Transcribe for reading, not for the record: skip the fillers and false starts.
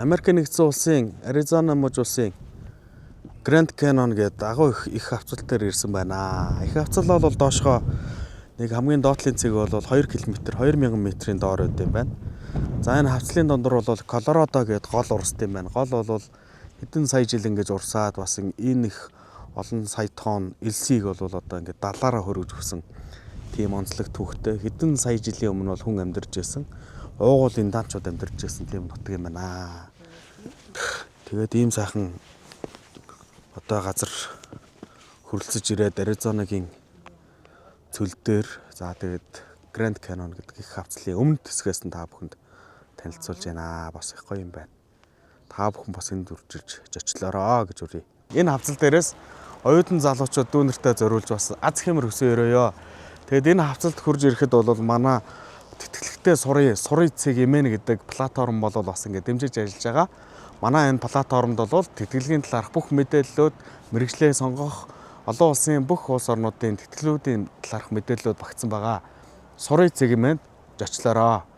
Америк нэгдсэн улсын Аризона мужи улсын Grand Canyon гэдэг агуу их их хавцал дээр ирсэн байна. Их хавцал бол доошгоо нэг хамгийн доотлын цэг бол 2 км 2000 метрийн доор байд юм байна. За, энэ хавцлын дундуур бол Колорадо гэдэг гол урсд юм байна. Гол бол хэдэн сая жил ингэж урсаад бас энэ их олон сая тонн элсийг бол одоо ингээд далаараа хөргөж өгсөн тийм онцлог түүхтэй, хэдэн сая жилийн өмнө бол хүн амьдарч байсан. Уугуул индианчууд амьдарч байсан тийм нутаг юм байна. Тэгээд ийм сайхан одоо газар хүрэлцэж ирээд Аризонагийн цөл дээр, за, тэгээд Grand Canyon гэдэг их хавцлын өмнөд хэсгээс нь та бүхэнд танилцуулж байна. Бас их гоё юм байна. Та бүхэн бас энд үржилж зочлоороо гэж урья. Энэ хавцал дээрээс оюутан залуучууд дүү нартай зориулж бас аз хямар хүсэн өрөөё. Тэгээд энэ хавцалд хүрж ирэхэд бол манай тэтгэлэгтэй сурыг сурыг цэг MN гэдэг платформ бол бас ингээд дэмжиж ажиллаж байгаа. Манай энэ платформд бол тэтгэлгийн талаарх бүх мэдээллүүд, мэргэжлээ сонгох, олон улсын бүх улс орнуудын тэтгэлүүдийн талаарх мэдээллүүд багтсан байгаа. Сурыг цэг MN-д зочлоороо.